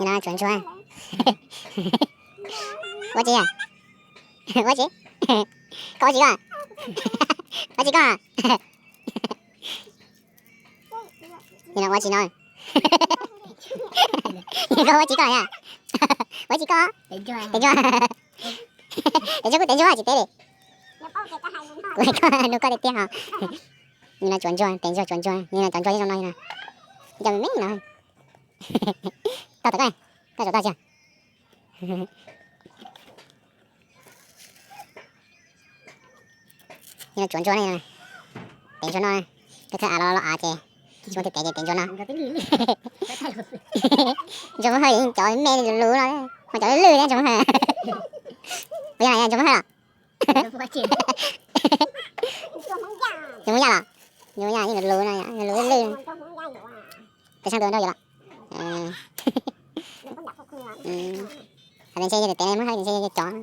No tsuav ntsuag. Ua tsi? Ua tsi? Koj ua tsi koj? Ua tsi koj? Ua tsi no? Koj ua tsi koj? Ua tsi koj? Tes ntsuag. Tes ntsuag kuj tes ntsuag tsis teb li. Kuv hais koj nug koj tiag tiag os. Nim no tsuav ntsuag, tes ntsuag tsuav ntsuag, nim no cov ntsuag zoo no no. Cov me me no. Tog tau koj, koj tau tog tsis? Nim no tsuav ntsuag no, tes ntsuag no, koj thawj av los los av ces tsis muaj tes ces tes ntsuag no. Ntsuag Hmoob Hawj cov me lus lus no, ho cov lwj lwj thiab ntsuag Hmoob Hawj. Ua yog ntsuag Hmoob Hawj los? Ntsuag Hmoob Yaj los? Ntsuag Hmoob Yaj yeej lus lus no, lus lwj lwj. Tes saab tus nrog yuav los? Hais tias ntshe yog tes Hmoob Hawj ntshe yog cov.